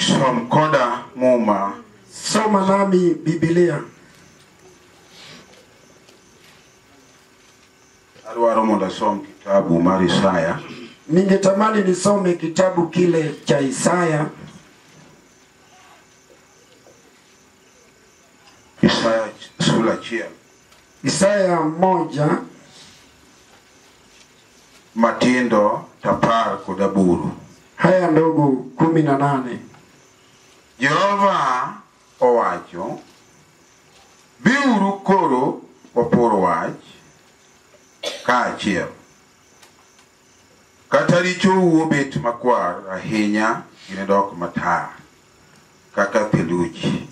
Som koda Muma. Soma nami Biblia. Adwaro mondo asom kitabu mar Isaya. Ningetamani nisome kitabu kile cha Isaya. Isaya sura 1. Isaya 1 matindo 18. Haya ndogo 18. Jehova owacho, biuru koro wapor wach kaachiel. Kata richou obet makwar ahinya, ginidok matar kaka theluji.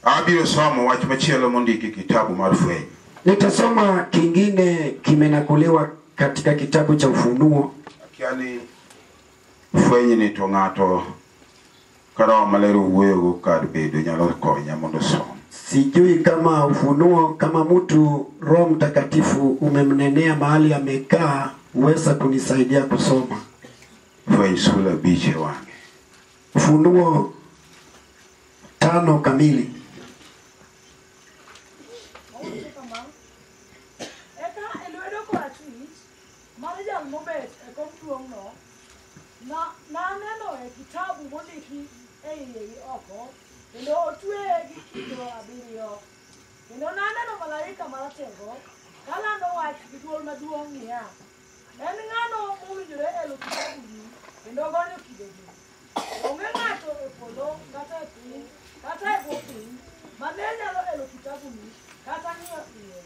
Abiro somo wach machielo mondiki kitabu mar Fweny. Nitasoma kingine kimenakuliwa katika kitabu cha Ufunuo. Akia ni Fweny ni to ng'ato ka Roho Maler owuoyogo kar bedo nyalo konya mondo som. Sijui kama Ufunuo, kama mtu Roho Mtakatifu umemnenea mahali amekaa, uweza kunisaidia kusoma. Fweny sura 5 wang'e. Ufunuo 5 kamili. Eka e lwedo korachwich mar jal mobet e kom duong'no, naneno e kitabu mondiki e iye gi oko, kendo otweye gi kido 7. Kendo naneno malaika maratego kalando wach gi dwol maduong' niya, en ng'ano mowinjore elo kitabuni kendo gonyo kidogi? Onge ng'ato e polo kata e piny kata e bwo piny mane nyalo elo kitabuni kata ng'iyo iye.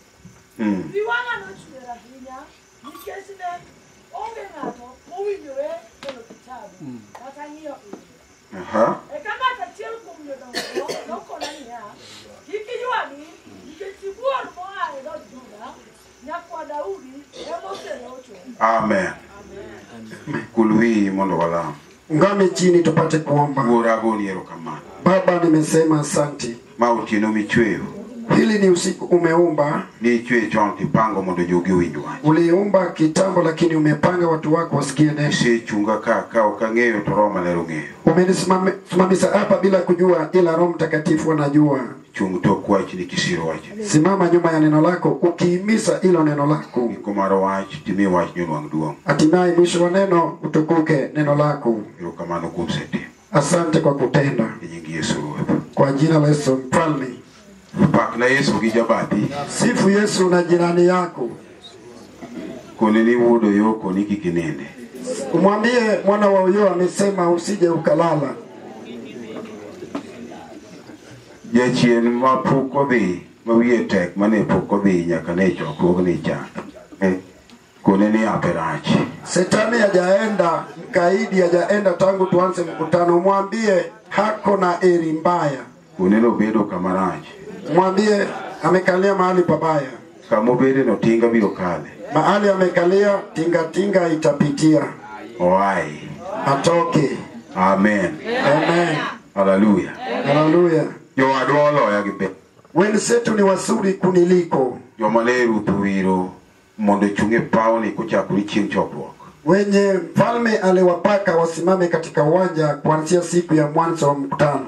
Pi wang'a nochwer ahinya nikech ne onge ng'ato mowinjore elo kitabu kata ng'iyo iye. Eka ng'at achiel kuom jodongo nokona niya, kik iywagi nikech sibuor moa e dhood Juda, nyakwa Daudi ema oselocho. Amen. Kul wiyi mondo walam. Ungame chini tupate kuomba. Wuora agoni erokamano. Baba, nimesema asante. Ma otieno michweyo. Hili ni usiku umeumba. Nichwe chon tipango mondo jogi owinj wach. Uliumba kitambo lakini umepanga watu wako wasikie neno. Isechunga ka ok ang'eyo to Roho Maler ong'eyo. Umenisimamisha hapa bila kujua, ila Roho Mtakatifu anajua. Chung tok wachni kisiro wachni. Simama nyuma ya neno lako ukihimiza hilo neno lako. Giko mar wach timi wach nonwang' duong'. Hatimaye mwisho wa neno utukuke neno lako. Erokamano kuom setimo. Asante kwa kutenda. E nying Yesu Ruoth. Kwa jina la Yesu Mfalme. Pak na Yesu gi jabathi. Sifu Yesu na jirani yako. Kone ni wuod Oyoo koni kik ininde. Umwambie mwana wa Oyoo amesema usije ukalala. Jachien ma pok odhi, ma wiye tek mane pok odhi nyaka ne chokruogni cha. Kone ni ape rach. Setani hajaenda, mkaidi hajaenda tangu tuanze mkutano. Mwambie hako na eri mbaya. Kone no bedo kama rach. Mwambie amekalia mahali pabaya. Kama obede no tinga biro kale. Mahali amekalia tinga tinga itapitia. Oai. Atoke. Amen. Amen. Hallelujah. Hallelujah. Jowadwa oloya gi ber. Wenzetu ni wazuri kuniliko. Joma ne ruoth owiro mondo ochung' e pawni kochakore chieng' chokruok. Wenye mfalme aliwapaka wasimame katika uwanja kuanzia siku ya mwanzo wa mkutano.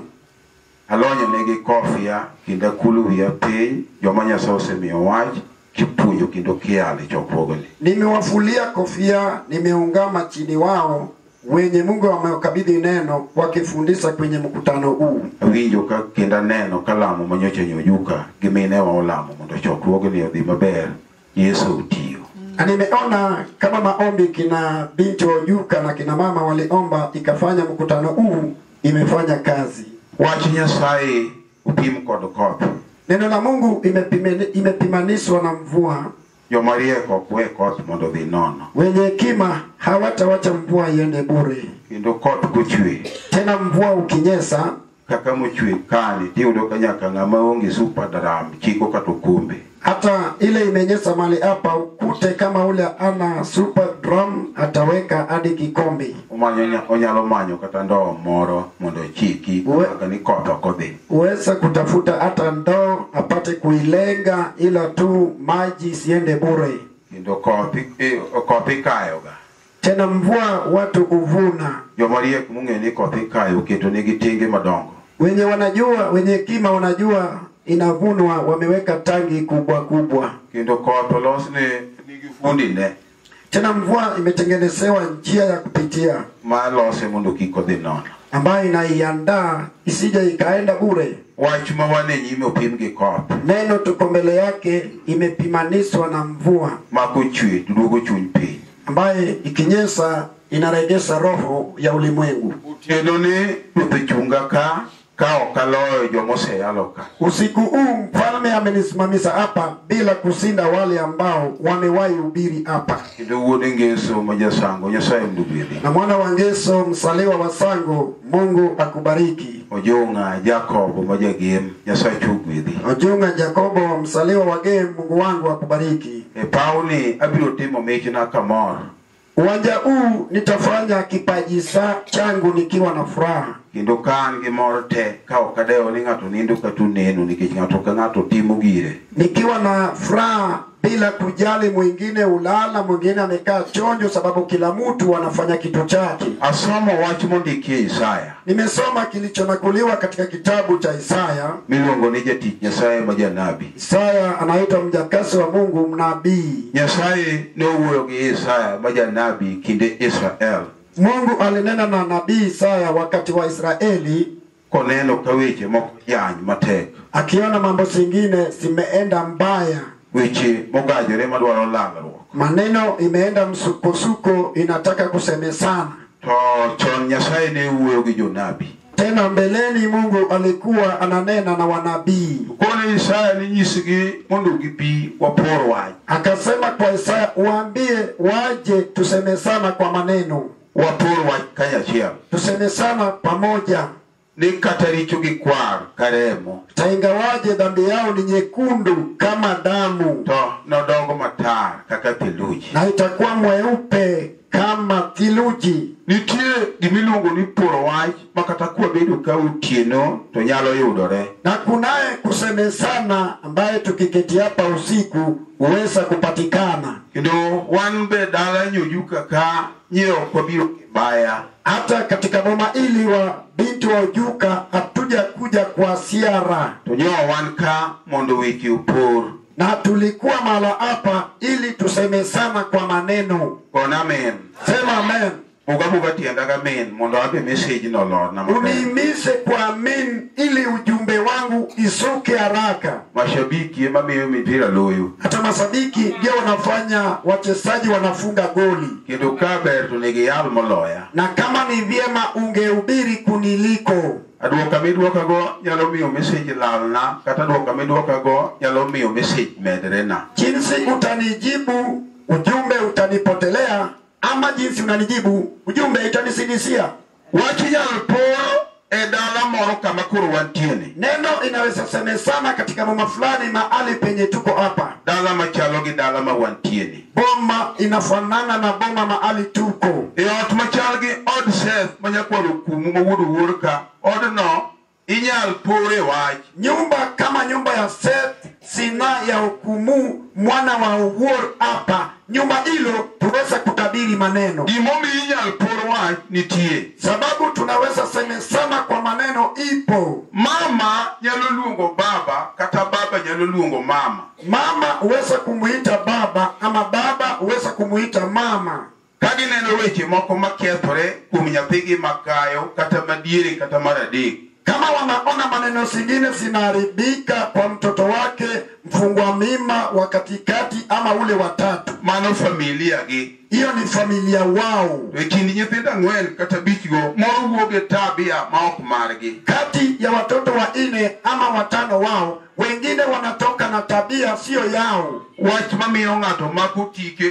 Alonyo negi kofia kendo akulo wiya piny, joma Nyasaye osemiyo wach kipuonjo kendo kiyalo e chokruogni. Nimewafulia kofia, nimeungama chini wao wenye Mungu amewakabidhi neno wakifundisha kwenye mkutano huu. Awinjo ka kendo aneno ka lamo ma nyocha nyojuka gi minewa olamo mondo chokruogni odhi maber, Yesu otiyo. Nimeona kama maombi kina binti wa Ojuka na kina mama waliomba ikafanya mkutano huu imefanya kazi. Wach Nyasaye opim kod koth. Neno la Mungu imepimanishwa na mvua. Joma riek ok we koth mondo odhi nono. Wenye hekima hawatawacha mvua iende bure. Kendo koth kochwe. Tena mvua ukinyesha kaka mochwe kani tiyudo ka nyaka ng'ama onge super drum chiko kata okombe. Hata ile imenyesha mahali hapa ukute kama ule ana super drum ataweka hadi kikombe. Onyalo manyo kata ndoo moro mondo ochiki kaka ni koth ok odhi. Uweza kutafuta hata ndoo apate kuilenga ila tu maji isiende bure. Kendo koth ikayoga. Tena mvua watu huvuna. Joma riek mong'eyo ni koth ikayo oketo negi tenge madongo. Wenye wanajua, wenye hekima wanajua inavunwa, wameweka tangi kubwa kubwa. Kendo koth olosne nigi fundine. Tena mvua imetengenezewa njia ya kupitia, Ma lose mondo kik odhi nono. ambayo inaiandaa isije ikaenda bure. Wach ma wan e nyime opim gi koth. Neno tuko mbele yake imepimanishwa na mvua, Ma kochwe to duogo chuny piny. ambaye ikinyesha inarejesha roho ya ulimwengu. Otieno ni ruoth ochunga ka ok aloyo joma oseyalo ka. Usiku huu mfalme amenisimamisha hapa bila kushinda wale ambao wamewahi hubiri hapa. Kendo wuod Ngeso ma jasango Nyasaye mondo ogwedhi. Na mwana wa Ngeso msaliwa wa Sango, Mungu akubariki. Ojong'a Jacobo ma jagem Nyasaye ogwedhi. Ojong'a Jacobo msaliwa wa Gem, Mungu wangu akubariki. E pawni abiro timo michna kamor. Uwanja huu nitafanya kipaji changu nikiwa na furaha. Kendo ka an gi mor te ka ok adewo ni ng'ato nindo kata oneno nikech ng'ato ka ng'ato timo gire. Nikiwa na furaha bila kujali mwingine ulala, mwingine amekaa chonjo, sababu kila mtu anafanya kitu chake. Asomo wach mondiki e Isaya. Nimesoma kilichonakuliwa katika kitabu cha Isaya. Miluongo ni jatich Nyasaye ma janabi. Isaya anaitwa mjakasi wa Mungu, mnabii. Nyasaye nowuoyo gi Isaya ma janabi kinde Israel. Mungu alinena na nabii Isaya wakati wa Israeli, koneno ka weche moko yany matek, akiona mambo zingine zimeenda mbaya, weche mogajore madwaro lalruok, maneno imeenda msukosuko, inataka kusemezana. To chon Nyasaye ne wuoyo gi jonabi. Tena mbeleni Mungu alikuwa ananena na wanabii. Kone Isaya ni nyisgi mondo gibi wapor wach. Akasema kwa Isaya, waambie waje tusemezana kwa maneno. Wapor wach kanyachiel. Tusemezana pamoja. Ni kata richo gi kwar karemo. Taingawaje dhambi yao ni nyekundu kama damu, to nodongo matar kaka theluji, na itakuwa mweupe kama theluji. Nitie gimiluongo ni poro wach ma kata kwabedo ka otieno to nyalo yudore. Na kunaye kusemezana ambaye tukiketi hapa usiku huweza kupatikana. Kendo wan be dala Nyojuka ka nyiewo ok wabiro kibaya. Hata katika boma ili wa binti wa Ojuka hatuja kuja kwa siara. To nyo wan ka mondo weche opor. Na tulikuwa mahala hapa ili tusemezana kwa maneno. Kona amen. Sema amen. Buga buga tienda ga amen mondo abe message no lorna maber. Uniimise kwa amen ili ujumbe wangu isuke haraka. Mashabiki ema miyo mipira loyo. Hata mashabiki ndio wanafanya wachezaji wanafunga goli. Kendo ka ber to nigi yal moloya. Na kama ni vyema ungehubiri kuniliko. Aduoka miduokago nyalo miyo message lalna, kata aduoka miduokago nyalo miyo message medrena. Jinsi utanijibu ujumbe utanipotelea, ama jinsi unanijibu ujumbe itanisidisia. Wach inyalo por e dala moro kama koro wantieni. Neno inaweza semezana katika boma fulani mahali penye tuko hapa. Dala machalo gi dala ma wantieni. Boma inafanana na boma mahali tuko. E ot machal gi od Seth ma nyakwar Okumu ma wuod Owuor ka, odno inyal pore wach. Nyumba kama nyumba ya Seth Sina ya Okumu mwana wa Owuor hapa, nyumba hilo tuweza kutabiri maneno. Gimomiyo inyal por wach nitie. Sababu tunaweza semezana kwa maneno ipo. Mama nyalo luongo baba kata baba nyalo luongo mama. Mama huweza kumuita baba ama baba huweza kumuita mama. Ka gineno weche moko makethore kuom nyathigi makayo kata madiere kata mar adek. Kama wanaona maneno zingine zinaharibika kwa mtoto wake mfungwa mimba wa katikati ama ule watatu, Mano familia gi. Hiyo ni familia wao. E kind nyithindo ang'wen kata abich go, moro wuok e tabia ma ok margi. Kati ya watoto wanne ama watano wao, wengine wanatoka na tabia sio yao. Wach mamiyo ng'ato mako tike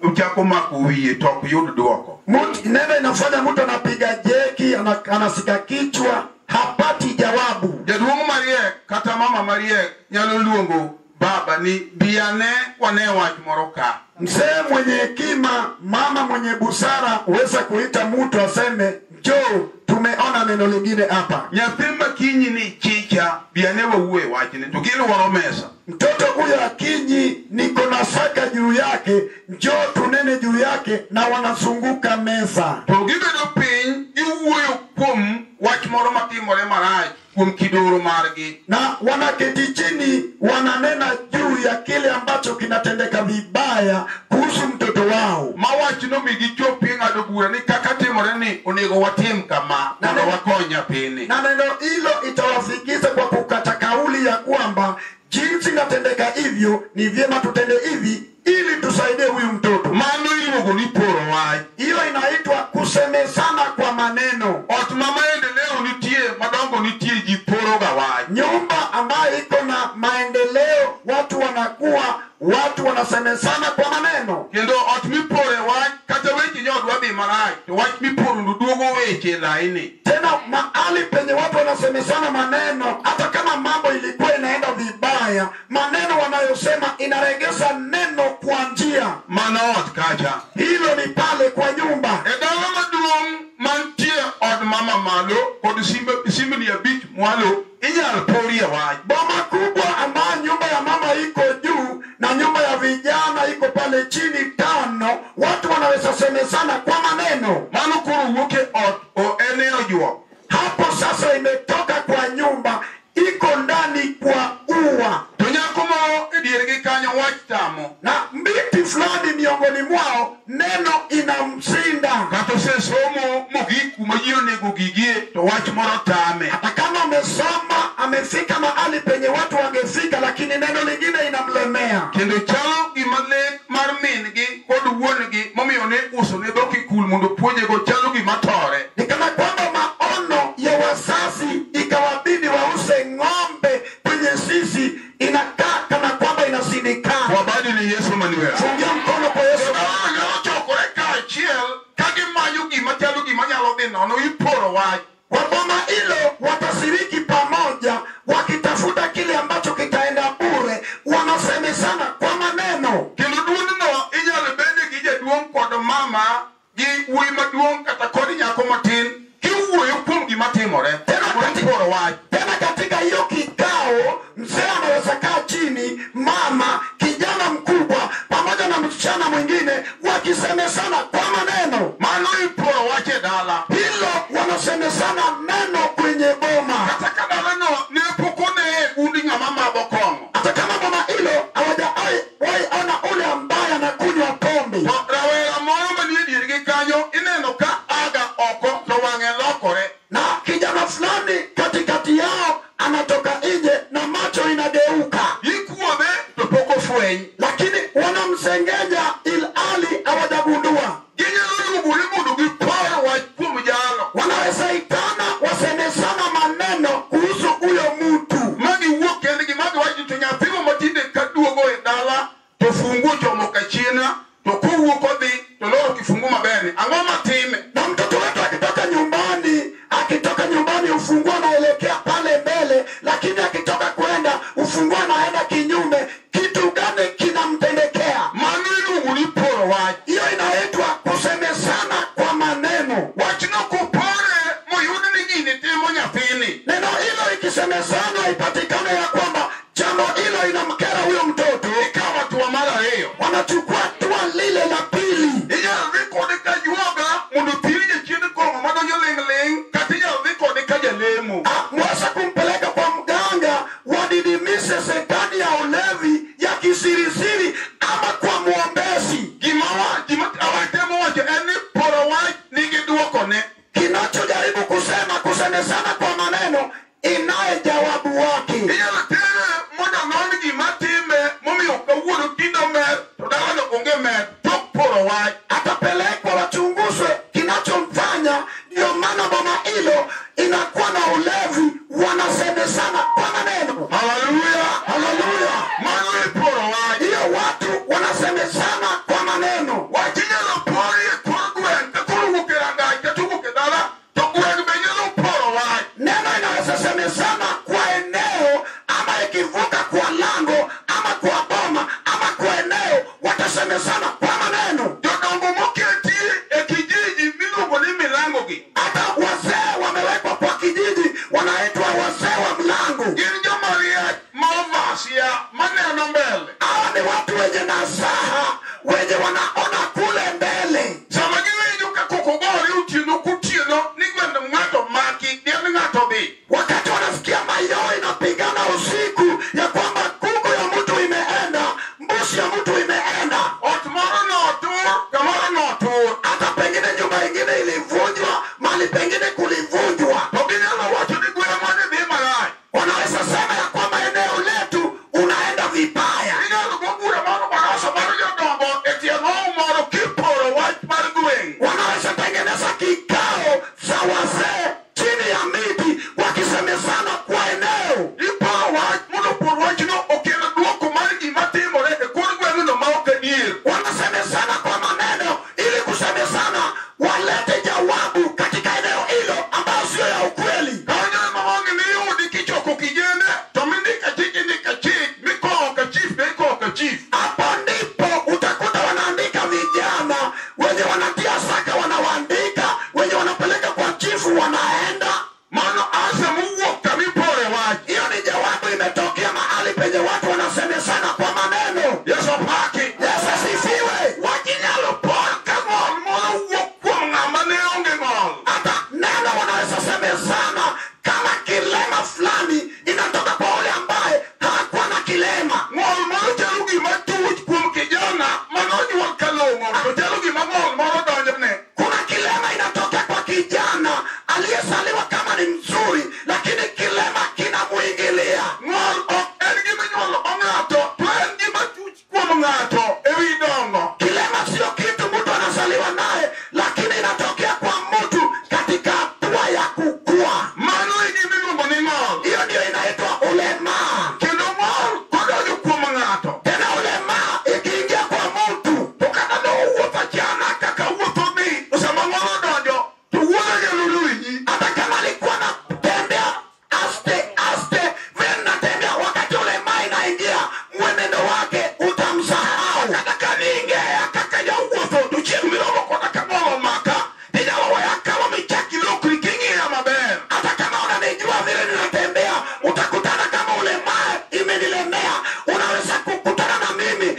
to chako mako wiye to ok yud duoko. Neno inafanya mtu anapiga jeki, anasika kichwa, hapati jawabu. Jaduong' mariek kata mama mariek nyalo luongo baba ni biane wane wach moro ka. Mzee mwenye hekima, mama mwenye busara huweza kuita mtu aseme njoo, tumeona neno lingine hapa. Nyathi ma Akinyi ni chicha biane wawuoye wachni to giluoro mesa. Mtoto huyo Akinyi niko na shaka juu yake, njoo tunene juu yake, na wanazunguka meza. To gibedo piny giwuoyo kuom wach moro matimore marach kuom kidoro margi. Na wanaketi chini wananena juu ya kile ambacho kinatendeka vibaya kuhusu mtoto wao. Ma wachno mi gichopi ng'ado bura ni kaka timore ni onego watim kama mondo wakony nyathini. Na neno hilo itawafikisha kwa kukata kauli ya kwamba jinsi inatendeka hivyo ni vyema tutende hivi ili tusaidie huyu mtoto. Mano iluongo ni poro wach. Hiyo inaitwa kusemezana kwa maneno. Ot ma maendeleo nitie madongo nitie ji poro ga wach. Nyumba ambayo iko na maendeleo watu wanakuwa watu wanasemezana kwa maneno. Kendo ot mipore wach kata weche nyodwa dhi marach to wach miporo no duogo weche laini. Tena mahali penye watu wanasemezana maneno, hata kama mambo ilikuwa inaenda vibaya, maneno wanayosema inaregeza neno kwa njia. Mano ot kacha. Hilo ni pale kwa nyumba. E dala maduong' mantie od mama malo kod simbni abich mwalo inyal porie wach. Boma kubwa ambayo nyumba ya mama iko juu na nyumba ya vijana iko pale chini tano, watu wanaweza semezana kwa maneno. Mano koro wuok e ot o en e ojuok. Hapo sasa imetoka kwa nyumba, iko ndani kwa ua. To nyako moro e diergi kanyo wach tamo. Na binti fulani miongoni mwao neno inamshinda. Kata osesomo mogik kuma ji onego gigie to wach moro tame. Hata kama amesoma amefika mahali penye watu wangefika, lakini neno lingine inamlemea. Kendo chalo gima lek mar min-gi kod wuon-gi momiyo ne uso ne dhok e kul mondo puonjego chalo gima tore. Ni kana kwamba maono ya wazazi ikawabidi wause ng'ombe kwenye sisi, inakaa kana kwamba inasindikana. Wabadi ni Yesu Manuel. Fungia mkono kwa Yesu. Ochokore kaachiel ka gimanyo gima chalo gima nyalo dhi nono iporo wach. Kwa boma hilo watashiriki pamoja wakitafuta kile ambacho kitaenda bure, wanasemezana kwa maneno. Kendo duondno inyalo bede gi jaduong' kod mama gi wuoyi maduong' kata kod nyako matin kiwuoyo kuom gima timore. Iporo wach. Tena katika hiyo kikao mzee anaweza kaa chini, mama, kijana mkubwa pamoja na msichana mwingine wakisemezana kwa maneno. Mano iporo wach e dala. Hilo wanasemezana neno kwenye boma. Kata ka dalano ne pok oneye gundi ng'ama madho kong'o. Hata kama boma hilo hawajawahi ona ule ambaye anakunywa pombe. To rawera moro manie diergi kanyo ineno ka aga oko to wang'e lokore. Na kijana fulani katikati yao anatoka nje na macho inageuka. Ikuodhe to pok ofweny. Lakini wanamsengenya ilhali hawajagundua. Ginyalo luongore mondo gipor wach kuom jalo. Wanaweza itana wasemezana maneno kuhusu huyo mtu. Ma giwuok kendgi ma giwacho to nyathiwa matinde kaduogo e dala to fungu ochomo kachien to kowuok odhi to loro kifungu maber ni ang'o matime? Na mtoto wetu akitoka nyumbani ufunguo anaelekea pale mbele, lakini akitoka kwenda ufunguo anaenda kinyume. Kitu gani kinamtendekea? Mano iluongo ni poro wach. Hiyo inaitwa kusemezana kwa maneno. Wachno kopore moyud ni gini timo nyathini. Neno hilo ikisemezana ipatikane ya kwamba jambo hilo inamkera huyo mtoto, Ikawo hatua mar ariyo. wanachukua hatua lile la pili. Inyalo dhi kode ka juoga mondo othir jachien kong'o madonjo ling' ling' kata inyalo dhi kode ka jalemo. Mweza kumpeleka kwa mganga wadidimishe shetani ya ulevi ya kisirisiri ama kwa mwombezi. Gima awatemo wacho en ni poro wach nigi duokone. Kinachojaribu kusema kusemezana kwa maneno inaye jawabu wake. Inyalo tere mondo onon gima time momiyo kawuono tinde omer to dalano onge mer tok poro wach. Atapelekwa wachunguzwe kinachomfanya, ndio maana boma hilo inakuwa na ulevi, wanasemezana kwa maneno. Haleluya. Haleluya. Mano iporo wach. Hiyo watu wanasemezana kwa maneno. Wach inyalo pori e kor gweng' ka koro owuok e rangach kata owuok e dala to gweng' be nyalo poro wach. Neno inaweza semezana kwa eneo ama ikivuka kwa lango ama kwa boma ama kwa eneo, watasemezana kwa maneno. Jodongo moketi e kijiji miluongo ni milango gi. Hata wazee wamewekwa kwa kijiji wanaitwa wazee Wafasaha wenye wanaona kule mbele. Sama giwinjo ka koko gore otieno kotieno ni gwend ng'ato maki diend ng'ato dhi. Wakati wanasikia mayowe inapigana usiku ya kwamba kuku ya mtu imeenda, mbuzi ya mtu imeenda, Ot moro notur, kamoro notur. Hata pengine nyumba ingine ilivunjwa, mali pengine kulivunjwa. To ginyalo wacho ni gweng'wa ni dhi marach. Wanaweza sema ya kwamba eneo letu unaenda vibaya. Inyalo go bura moro barasa mar jodongo e tie ng'owu moro kiporo wach mar gweng'. Wanaweza tengeneza kikao za wazee chini ya miti wakisemezana kwa eneo. Iporo wach mondo por wachno okel duoko mar gima timore e kor gweng'no ma ok adier. Wanasemezana kwa maneno ili kusemezana walete jawabu katika eneo hilo ambayo sio ya ukweli. Kanyo ema wang' niyudi kichoko kijende to mindika chik indika chik mikowo ka chief be ikowo ka chief. Hapo ndipo utakuta wanaandika vijana wenye wanatia saka, wanawaandika wenye wanapeleka kwa chifu, wanaenda. Mano answer mowuok kamipore wach. Hiyo ni jawabu imetokea mahali penye watu wanasemezana kwa maneno. Yesu opaki. Yesu asifiwe. Wach inyalo por ka ng'ol moro wuok kuom ng'ama ne onge ng'ol. Hata neno wanaweza semezana kama kilema fulani inatoka kwa ule ambaye hakuwa na kilema. Ng'ol moro chalo gima tuch kuom kijana manonyuol kalong'o to chalo gima ng'ol moro donjone. Kuna kilema inatoka kwa kijana aliyezaliwa kama ni mzuri, lakini kilema kinamuingilia. Ng'ol ok en gima inyuolo go ng'ato to en gima tuch kuom ng'ato ewi dongo. Kilema sio kitu mtu anazaliwa naye, lakini inatokea kwa mtu katika hatua ya kukua. Mano e gima iluongo ni ng'ol. Hiyo ndio inaitwa ulemaa. Kendo ng'ol kodonjo kuom ng'ato Tena ulemaa ikiingia kwa mtu, to kata nowuotho achana kaka wuotho ni to sama ng'ol odonjo to wuodhe nyalo ruinyi. Hata kama alikuwa anatembea aste aste vile natembea, wakati ulemaa inaingia, mwenendo wake utamsahau. Kata ka ning'eya kaka jawuotho to chieng' miromo koda ka ng'ol omaka tinyalo weya kalo michak ilokri king'iya maber. Hata kama unanijua vile ninatembea, utakutana kama ulemaa imenilemea, unaweza kukutana na mimi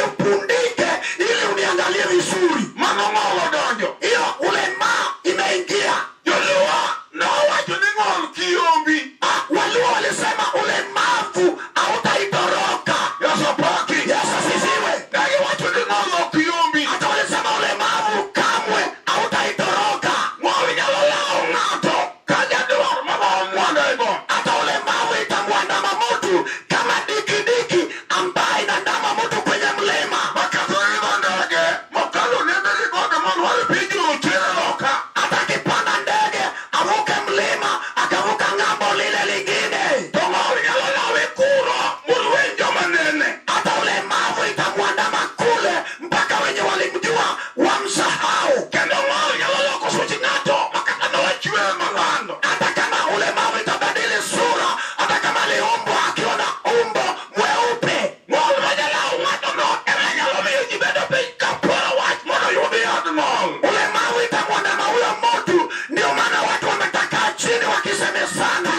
upundike ili uniangalie vizuri. Mano ng'ol odonjo. Hiyo ulemaa imeingia. Joluo nowacho ni ng'ol kiyombi. Waluo walisema ulemavu hautaitoroka. Yesu opaki. Yesu asifiwe. Ne giwacho ni ng'ol ok yombi. Hata walisema ulemavu kamwe hautaitoroka. Ng'ol nyalo lawo ng'ato ka jadwar mabawo mwando e got. Hata ulemavu itamwandama mtu kama dikidiki ambaye inandama mtu kwenye mlima. Makata oidho ndege mokalo nembe gi gode molwar e piny jorochere loka. Hata akipanda ndege avuke mlima akavuka ng'ambo lile lingine. To ng'ol nyalo lawe kuro molweny joma nene. Hata ulemavu itamwandama kule mpaka wenye walimjua wamsahau. Kendo ng'ol nyalo loko such ng'ato makata nochwe malando. Hata kama ulemavu itabadili sura, hata kama aliumbwa akiwa na umbo mweupe, Ng'ol ma jalawo ng'ato no ema nyalo miyo ji bedo piny ka poro wach mondo oyud yadh ng'ol. Ulemavu itamwandama huyo mtu. Ndio maana watu wametakaa chini wakisemezana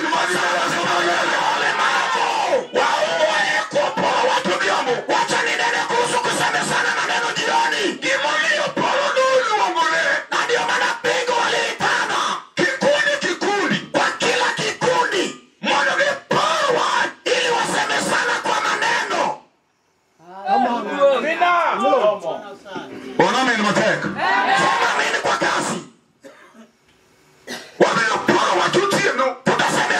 ulemavu. Wawuoye kuom poro wach odhiambo. Wacha ninene kuhusu kusemezana maneno jioni, Gimomiyo polo noluongore na ndio maana pigo waliitana kikundi kikundi kwa kila kikundi mondo gipor wach. Ili wasemezana kwa maneno. Ona min matek. Sema amini kwa kasi. Wadhi poro wach otieno. Tutasema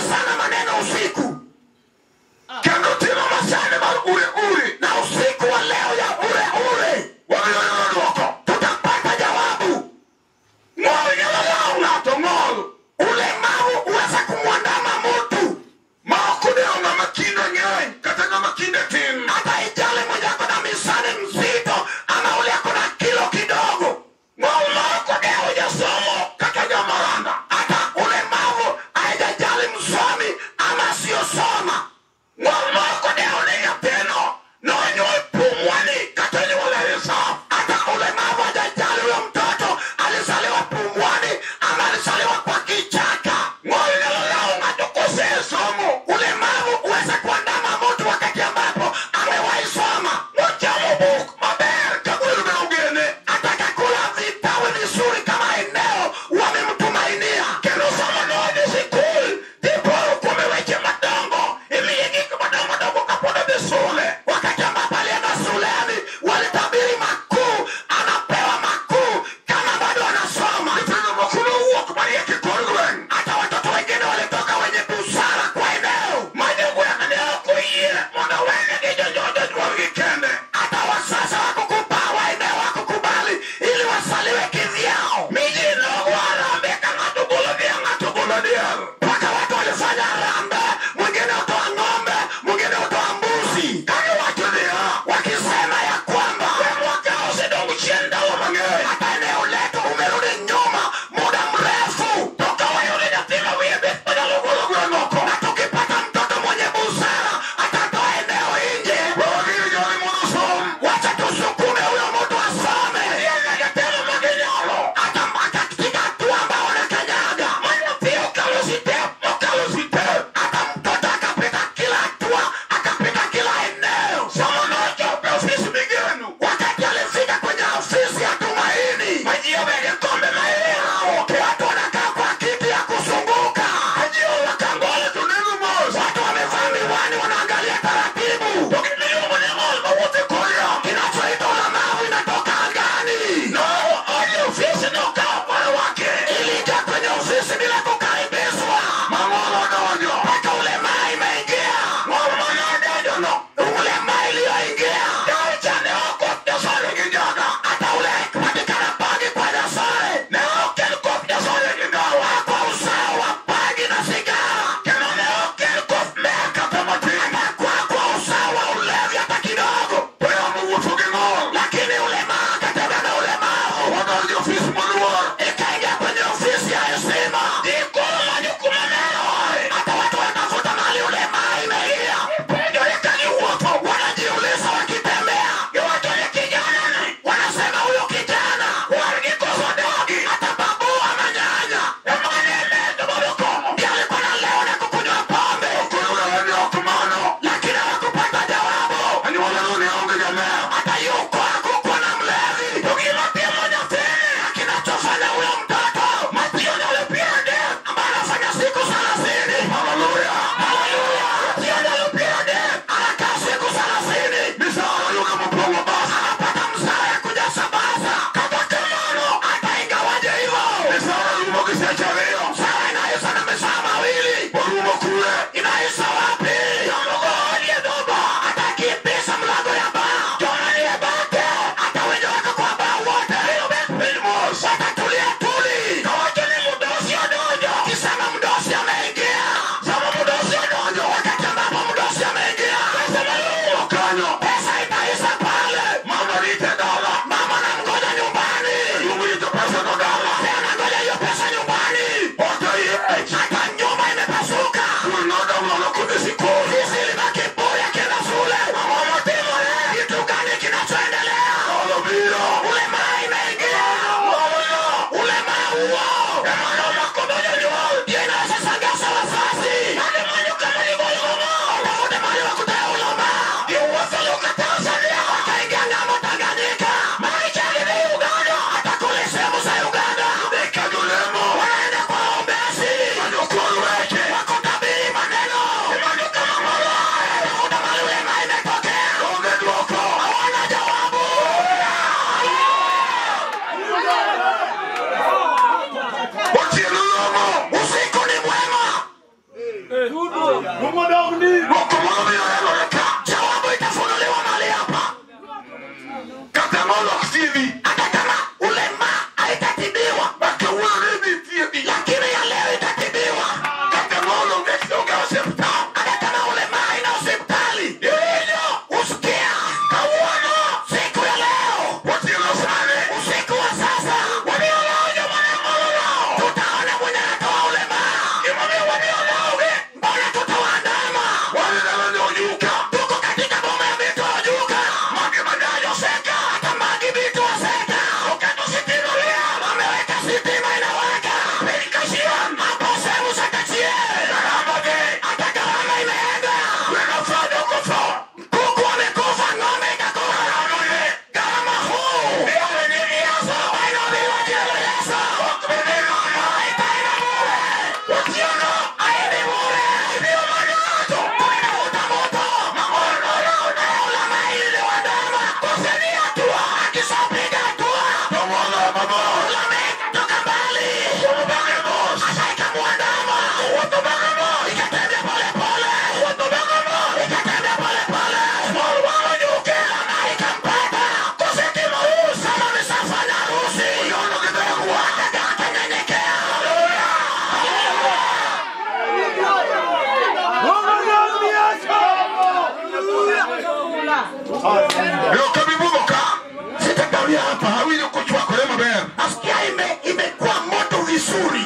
Nasikia imekuwa moto vizuri.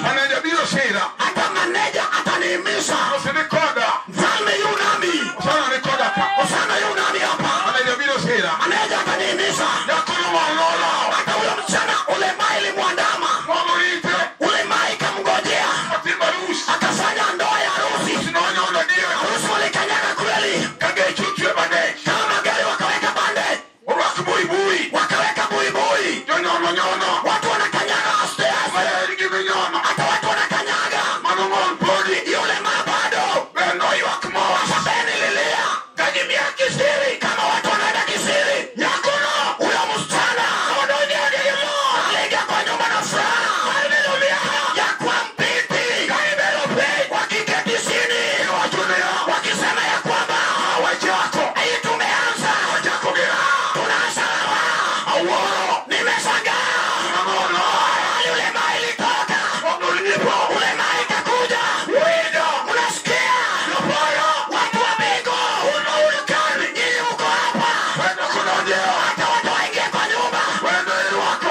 Hata maneja atanihimiza. Mfalme yu nami. Osana yu nami hapa. Maneja atanihimiza. Hata huyo msichana ulema ilimwandama. Ulema ikamngojea. Akafanya ndoa ya harusi. Harusi walikanyaga kweli. Kama magari wakaweka bande. Wakaweka buibui. Watu wanakanyaga stairs. Hata watu wanakanyaga. Yule mabado. Sasa nililia. Kama watu wanaenda kisiri. Huyo msichana aliingia kwa nyumba na furaha ya kwa mpiti. Wakiketi chini wakisema ya kwamba hii tumeanza. Tunaanza raha. Nimeshangaa. Ulema ilitoka. Ulema ikakuja. Unasikia? Watu wa Bingo. Nyinyi mko hapa. Hata watu waingie kwa nyumba.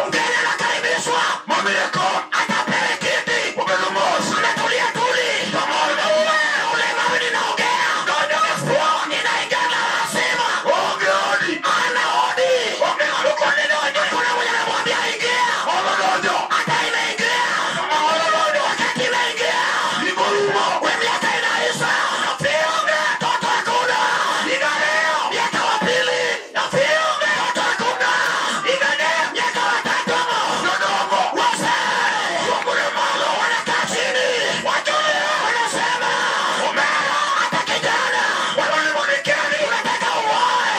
Mgeni anakaribishwa. Atapewe kiti. Anatulia tuli. Ulema ninaongea. Ninaingia na lazima. Ana hodi. Hakuna mwenye anamwambia ingia. Hata imeingia. Wakati imeingia. We miaka inaisha. Toto hakuna. Miaka wa pili. Toto hakuna. Miaka wa tatu. Wazee wanakaa chini. Wanasema hata kijana unataka uoe.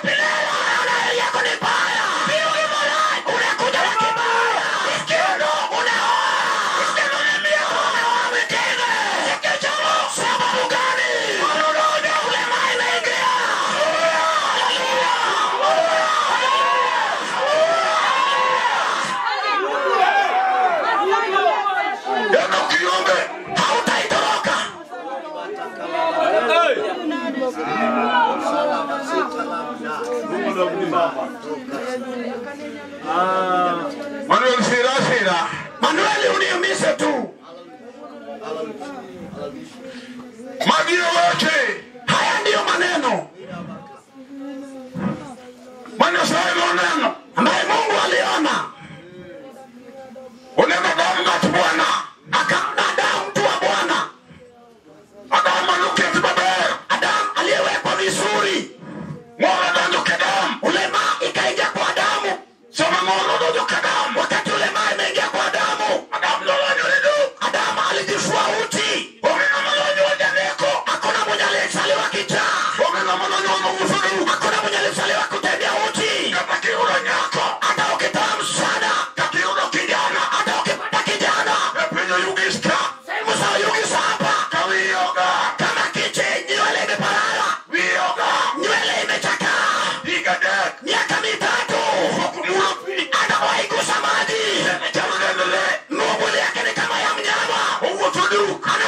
Unaona hali yako ni mbaya. Unakuja na kibaya. Unaoa. Unaoa mwingine. Sababu gani? Ulema imeingia. Hautaitoroka. Manuel sira sira. Manueli uniumize tu. Magio weche. Haya ndiyo maneno Manyasaye noneno. ambaye Mungu aliona. Oneno Adamu ng'at Bwana. Akaona Adamu mtu wa Bwana. Adamu manoketi maber. Adamu aliyewekwa vizuri. Ng'ono donjo ke Adamu. Ulema ikaingia kwa Adamu. Sama ng'ono donjo ke Adamu. Wakati ulema imeingia kwa Adamu, Adamu nolonyore duk. Adamu alijifua uchi. Onge ng'ama nonyuol janeko. Hakuna mwenye aliyezaliwa kichaa. Onge ng'ama nonyuol mauso duk. Hakuna mwenye alizaliwa kutembea uchi. Kata kiyudo nyako. Hata ukitoa msichana, Kata kiyudo kijana. hata ukipata kijana, E piny Oyugis ka. sehemu za Oyugis hapa, Ka wiyi oga. kama kiche nywele imeparara, Wiyi oga. nywele imechakaa, Higa 3. miaka 3 Pok omulo pi. hatawahi gusa maji. Chalo dend le. Mwili yake ni kama ya mnyama, Owuotho duk. ana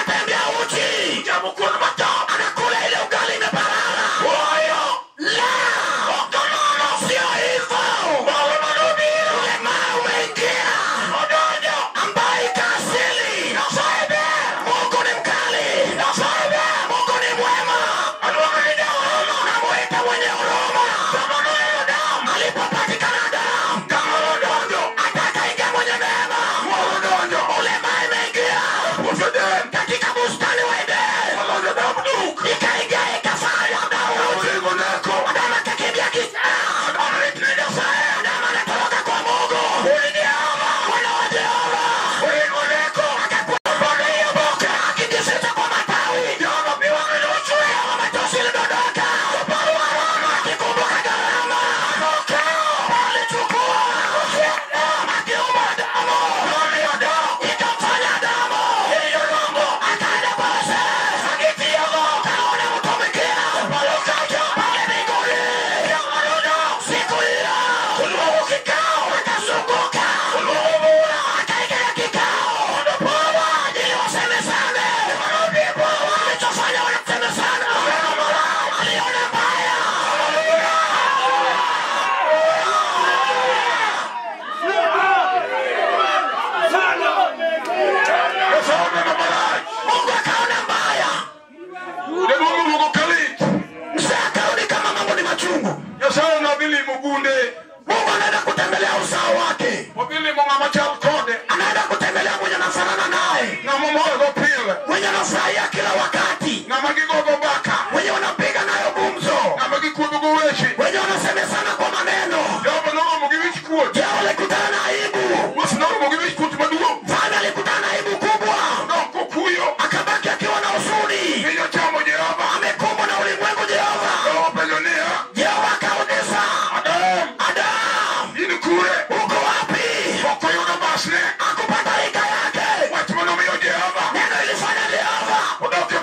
pile. Mwenye anafurahia kila wakati, Ng'ama gigogo mbaka. mwenye wanapiga nayo gumzo, Ng'ama gikuodho weche. wenye wanasemezana kwa maneno. Jehova noromo gi wich kuot. Jehova alikutana na aibu, Musa noromo gi wich kuot maduong'. Mfalme alikutana na aibu kubwa, Odong' kokuyo. Akabaki akiwa na huzuni, Piny ochamo Jehova. Amekumbwa na ulimwengu. Jehova, Jehova openjo niya, Jehova akauliza, Adam, Adam, in kure? Uko wapi? Ok oyudo mbasne. Akupata rika yake. Wach manomiyo Jehova. Neno ilifanya Jehova Odok e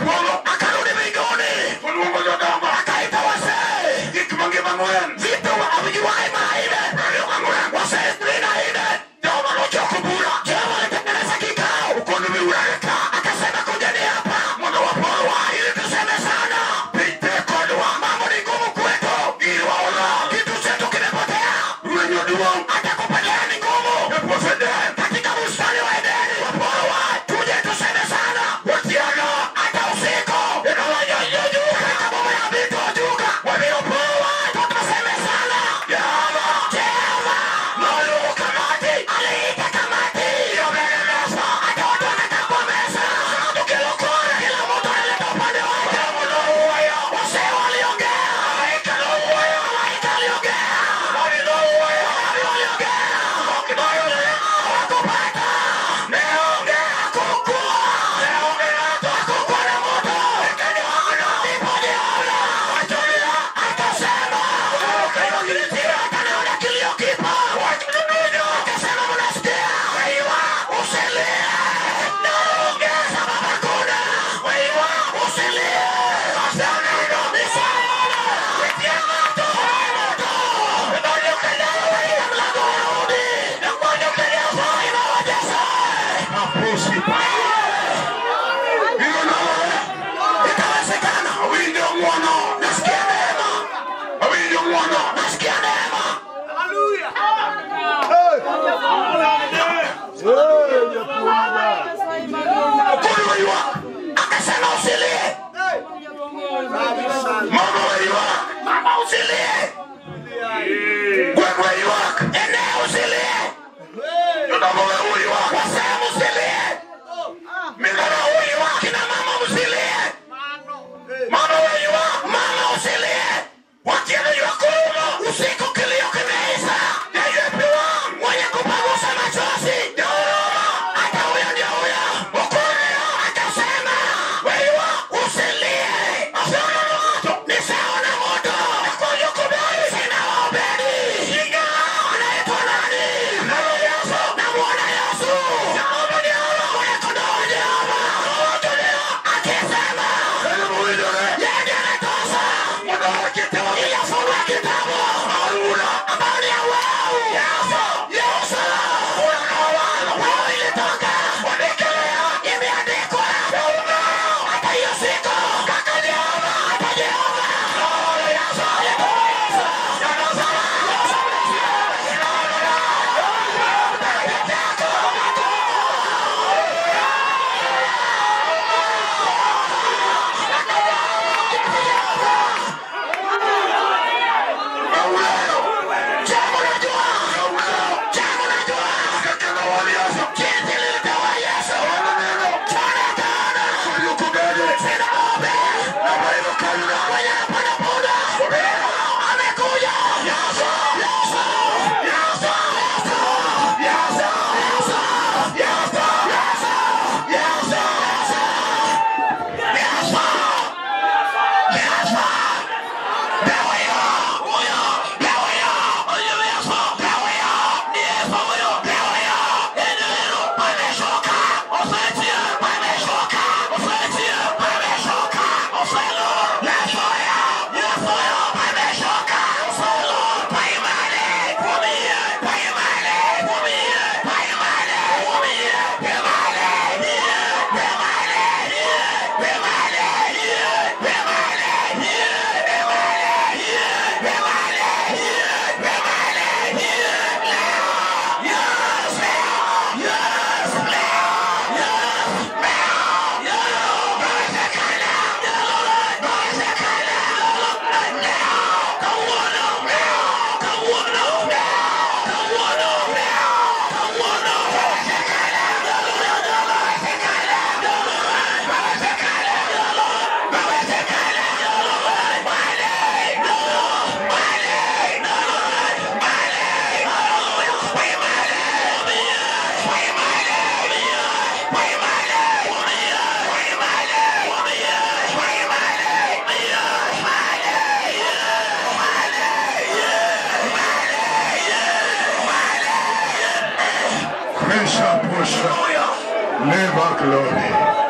Lisha pusha. Leva glory.